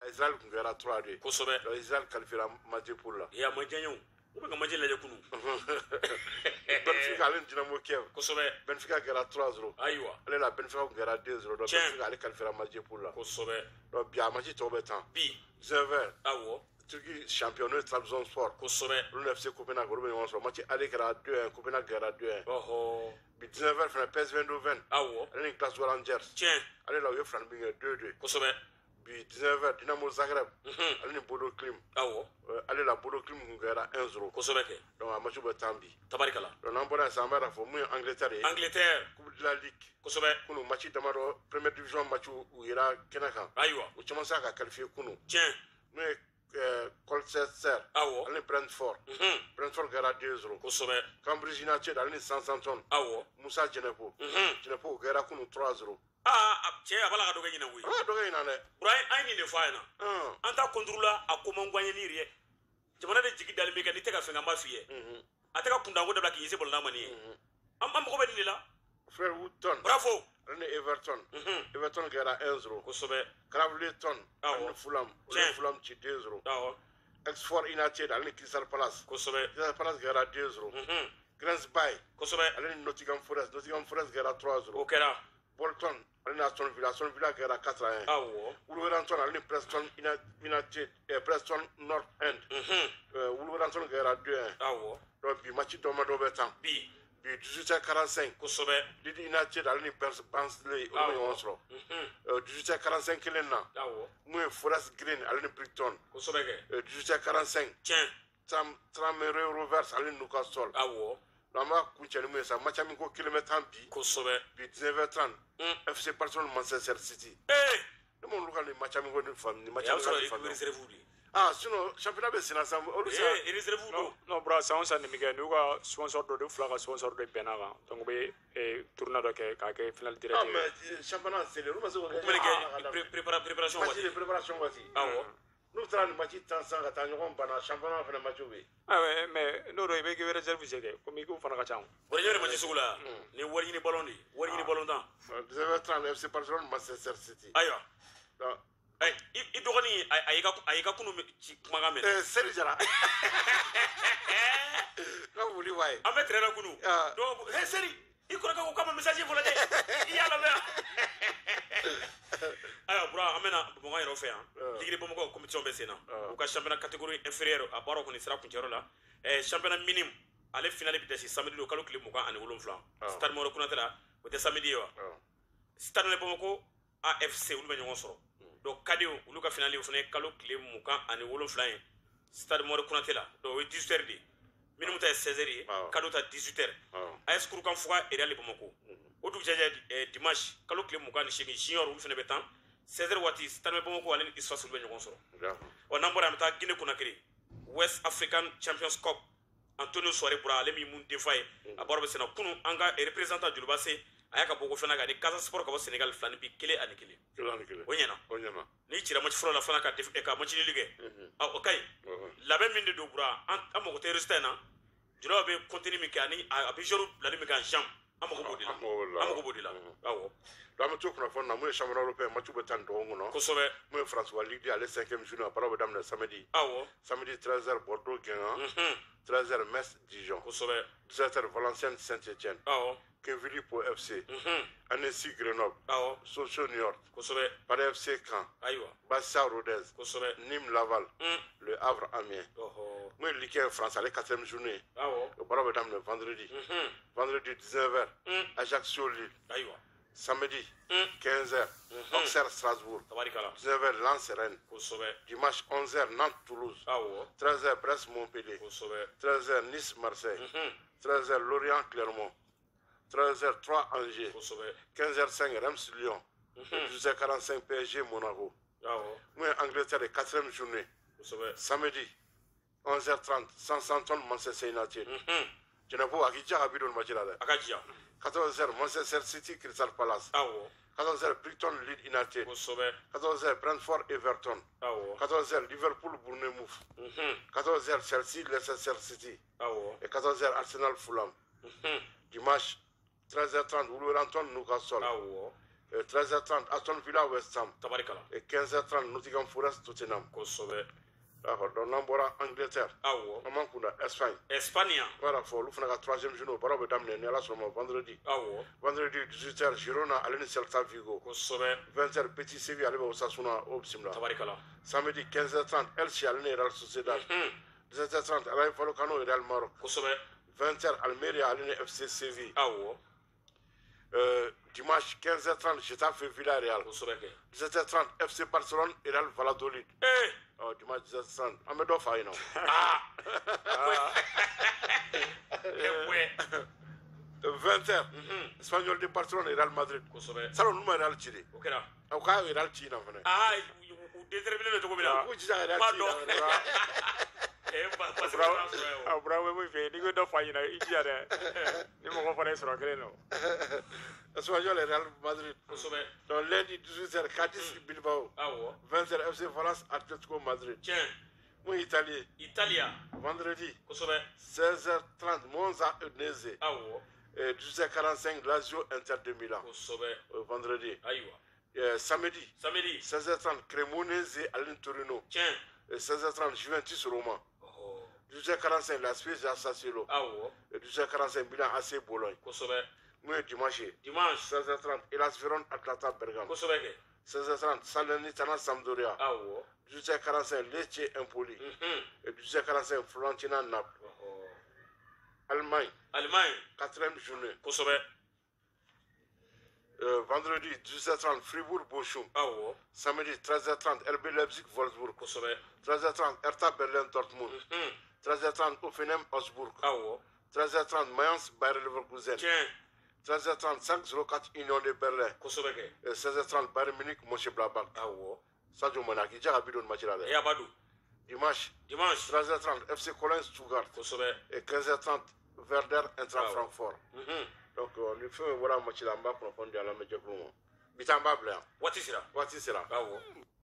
Israël tun kɛra 3-2. Kosɛbɛ. Donc Israël qualifiera match de poule la. E, a ma diya n ye o. U bɛ ka match lajɛ kunun. Benfica ale ni Dynamo Kiev. Kosɛbɛ. Benfica kɛra 3-0. Ayiwa. Ale la Benfica tun kɛra 2-0. Donc Tiɲɛ. Benfica ale qualifiera match de poule la. Kosɛbɛ. Donc bi a match tɔw bɛ tan. Bi. 19h. Awɔ. Turquie champion n'o ye Trabzonspor. Kosɛbɛ. Olu ni FC Copenhague olu bɛ ɲɔgɔn sɔrɔ. Match aller kɛra 2-1, Copenhague kɛra 2-1. Ɔhɔ. Bi 19h fana, PSV Eindhoven. Awɔ. Ale ni Glasgow Rangers. Tiɲɛ. Ale la u ye fila ni bin kɛ 2-2. Kosɛbɛ. Bi 19h, Dynamo Zagreb. Ale ni Bodo Glimt. Awɔ. Ale la Bodo Glimt tun kɛra 1-0. Kosɛbɛ kɛ. Donc a match bɛ tan bi. Tabarikala. Donc n'an bɔra yen sisan, an b'a fɔ mun ye Angleterre ye. Angleterre. Coupe de la Ligue. Kosɛbɛ. Kunu match damadɔ, première division match u yera kɛnɛ kan. Ayiwa. U caman sera ka qualifier kunu. Tiɲɛ. Mun ye Colchester. Awɔ. Ale ni Brentford. Brentford kɛra 2-0. Kosɛbɛ. Cambridge United ale ni Southampton. Awɔ. Musa Jɛnɛpo. Jɛnɛpo kɛra kunu 3-0. Aa, cɛ, a b'a la ka dɔ kɛ ɲinɛ koyi. A b'a dɔ kɛ ɲinan dɛ. Bura, an ye nin de fɔ a ɲɛna. An ta contre la, a ko man gan ye ni yɛrɛ ye. Jamana de jigi dalen bɛ kan, n'i tɛ ka fɛn kan, n b'a f'i ye. A tɛ ka kundanko dabila k'i ɲɛsin bɔlɔnda ma nin ye. An mago bɛ nin de la. Frère Woodton. Bravo. Ale ni Everton. Everton kɛra 1-0. Kosɛbɛ. Crawley Town. Awɔ. Ale ni Fulham. Olu ye Tiɲɛ. Fulham ci 2-0. Awɔ. Oxford United ale ni Crystal Palace. Kosɛbɛ. Crystal Palace kɛra 2-0. Grimsby. Kosɛbɛ. Ale ni Nottingham Forest. Nottingham Forest kɛra 3-0. O kɛra. Bolton ale ni Aston Villa. Aston Villa kɛra 4-1. Awɔ. Wolverhampton ale ni Preston United, Preston North End. Wolverhampton kɛra 2-1. Awɔ. Donc bi match dɔ ma dɔ bɛ tan. Bi. Bi 18h45. Kosɛbɛ. Leeds United ale ni Barnsley olu bɛ ɲɔgɔn sɔrɔ. 18h45 kelen na. Awɔ. Mun ye Forest Green ale ni Brighton. Kosɛbɛ kɛ. 18h45. Tiɲɛ. Tranmere Rovers ale ni Newcastle. Awɔ. Donc an b'a kuncɛ ni mun ye sa, match min ko kelen bɛ tan bi. Kosɛbɛ. Bi 19h30. FC Barcelone Manchester City. Ee. Ne ma olu ka nin match min ko nin faamu nin match A min bɛ ka sɔrɔ nin faamu. Réserve de ye. Ah, sinon championnat bɛ senna sisan, olu sera. Ee, réserve don. Non, bra, san o san nin bɛ kɛ, n'u ka sponsor dɔ de fila ka sponsor dɔ bɛnna kan, donc u bɛ tournoi dɔ kɛ k'a kɛ finale direct Ah, ye. mais championnat selen, olu ma se k'o kɛ. O bɛ kɛ préparation match de waati. Préparation waati. Awɔ. N'u taara nin match tan sisan ka taa ɲɔgɔn banna, championnat fana match bɛ yen. Ah ouais, mais n'o don i bɛ k'i bɛ réserve kɛ komi i k'o fana ka ca o. Bɔrɛ ɲɛ bɛ match sugu la yan. Nin ye wari ɲini ballon de ye. Wari ɲini ballon tan. 19h30, FC Barcelone Manchester City. Ayiwa. Donc, Ɛ, i dɔgɔnin, a y'i ka kunu ci kumakan mɛn. Seri Jara. Ka wuli wa ye. An bɛ terrain na kunu. Ah. Donc, he Seri, i kɔrɔkɛ ko k'a ma message fɔlɔ dɛ. I y'a lamɛn wa? Ayiwa Bura, an bɛna Bamakɔ yɛrɛ fɛ yan. Ligue de Bamakɔ compétition bɛ sen na. U ka championnat catégorie inférieure a baaraw kɔni sera kuncɛyɔrɔ la. Championnat minime ale finale bɛ dasi samedi don kalo tile 27. Stade Mamadu Konate la, o tɛ samedi ye wa? Stade de Bamako AFC olu bɛ ɲɔgɔn sɔrɔ. Donc cadets olu ka finale o fana ye kalo tile 27 ye. Stade Mamadu Konate la. Donc o ye 18h de ye. Minime ta ye 16h ye. Cadets ta 18h. AS Kurukanfuga Real Bamako. O dugujɛjɛ dimanche kalo tile 28, junior olu fana bɛ tan 16h waati, Stade Bamako ale ni USFAS olu bɛ ɲɔgɔn sɔrɔ. Ɔ, n'an bɔra yen, an bɛ taa Guinée Conakry, West African Champions Cup. Antonio Souaré bɔra, ale min mun denfa ye, a baara bɛ senna. Kunun an ka représentant Joliba se a y'a ka bɔko filanan kɛ ani Casa Sport ka bɔ Sénégal, fila ni bi 1-1. 1-1. O ɲɛna. O ɲɛna. N'i cira match fɔlɔ la fana ka match nul kɛ, a o ka ɲi. Labɛn min de don Bura, an mago tɛ résultat in na. Joliba bɛ contenu min kɛ ani a bɛ joueur bilali min kɛ en jambe, an mago b'o de la. An mago b'o de la. An mago b'o de la, awɔ. Donc an bɛ to kunnafoni na, mun ye championnat européen match bɛ tan dɔgɔkun kɔnɔ. Kosɛbɛ. Mun ye France wa Ligue 2 ale cinquième journée a baaraw bɛ daminɛ samedi. Awɔ. Samedi 13h, Bordeaux Guingamp. 13h, Metz Dijon. Kosɛbɛ. 17h, Valenciennes Saint-Étienne. Awɔ. Quevilly-Pau FC. Annecy Grenoble. Awɔ. Sochaux Niort. Kosɛbɛ. Paris FC Caen. Ayiwa. Bastia Rodez. Kosɛbɛ. Nîmes Laval. Le Havre Amiens. Ɔhɔ. Mun ye Ligue 1 France ale quatrième journée. Awɔ. O baaraw bɛ daminɛ vendredi. Vendredi 19h, Ajaccio Lille. Ayiwa. Samedi 15h, Auxerre Strasbourg. Tabarikala. 19h, Lens Rennes. Kosɛbɛ. Dimanche 11h, Nantes Toulouse. Awɔ. 13h, Brest Montpellier. Kosɛbɛ. 13h, Nice Marseille. 13h, Lorient Clermont. 13h, 3 Angers. Kosɛbɛ. 15h05, Reims Lyon. 12h45, PSG Monaco. Awɔ. Mun ye Angleterre quatrième journée. Kosɛbɛ. Samedi 11h30, Southampton Manchester United. Jɛnɛbo a k'i diya ka bi don match la dɛ. A ka diya. 14h, Manchester City Crystal Palace. Awɔ. 14h, Brighton Leeds United. Kosɛbɛ. 14h, Brentford Everton. Awɔ. 14h, Liverpool Bournemouth. 14h, Chelsea Leicester City. Awɔ. Et 14h, Arsenal Fulham. Dimanche 13h30, Wolverhampton Newcastle. Awɔ. 13h30 Aston Villa West Ham. Tabarikala. Et 15h30 Nottingham Forest Tottenham. Kosɛbɛ. D'accord, donc n'an bɔra Angleterre. Awɔ. An b'an kunda Espagne. Espagne. Voilà, fɔ olu fana ka troisième journée o baaraw bɛ daminɛ ni Ala sɔnna ma vendredi. Awɔ. Vendredi 18h Girona ale ni Celta Vigo. Kosɛbɛ. 20h Betis Séville ale bɛ Osasuna o bisimila. Tabarikala. Samedi 15h30 Elche ale ni Real Sociedad. 17h30 Rayo Vallecano Real Maroc. Kosɛbɛ. 20h Almeria ale ni FC Séville. Awɔ. Dimanche 15h30 Getafe Villarreal. Kosɛbɛ kɛ. 17h30 FC Barcelone Real Valladolid. Ee. Oh, dimanche 17h30 an bɛ dɔ fa yen nɔ. Aa. E 20h Espanyol de Barcelone Real Madrid. Kosɛbɛ. Salon ninnu ma Real ci de. O kɛra. U ka Real ci in na fɛnɛ. Aa, u déterminé don cogo min na. U k'u jija Real Ba ci in na dɔn. fɛnɛ. E ba parce que t'an sɔrɔ yen o. A bura bɛ min fɛ yen, n'i ko dɔ fa ɲɛna i jija dɛ. Ni mɔgɔ fana ye sɔrɔ kelen don. Espanyol Real Madrid. Kosɛbɛ. Donc lundi 18h Cadiz Bilbao. Awɔ. 20h FC Valence Atlético Madrid. Tiɲɛ. Mun ye Italie. Italia. Vendredi Kosɛbɛ. 16h30 Monza Udinese. Awɔ. Et 18h45 Lazio Inter de Milan. Kosɛbɛ. Vendredi. Ayiwa. Samedi Samedi. 16h30 Cremonese ale ni Torino. Tiɲɛ. Et 16h30 Juventus Roma. Ɔhɔ. 18h45 La Spezia Sassuolo. Awɔ. Et 18h45 Milan AC Bologne. Kosɛbɛ. Mun ye dimanche ye. Dimanche. 16h30 Hellas Verona Atlanta Bergame. Kosɛbɛ kɛ. 16h30 Salernitana Sampdoria. Awɔ. 18h45 Lecce Empoli. Et 18h45 Fiorentina Naples. Ɔhɔ. Allemagne, Allemagne. quatrième journée. Kosɛbɛ. Vendredi 18h30 Fribourg Bochum. Awɔ. Samedi 13h30 RB Leipzig Wolfsburg. Kosɛbɛ. 13h30 Hertha Berlin Dortmund. 13h30 Hoffenheim Augsburg. Awɔ. 13h30 Mayence Bayer Leverkusen. Tiɲɛ. 13h30 504 Union de Berlin. Kosɛbɛ kɛ. Et 16h30 Bayern Munich Mönchengladbach. Awɔ. Sadio Mané k'i jija ka bi don nin match la E dɛ. y'a ba don. Dimanche Dimanche. 13h30 FC Cologne Stuttgart. Kosɛbɛ. Et 15h30 Werder Eintracht Awɔ. Francfort. Donc ni fɛn fɛn bɔra match la an b'a kunnafoni di an lamɛnjɛkulu ma. Bi ta an b'a bila yan. Waati sera. Waati sera. Awɔ.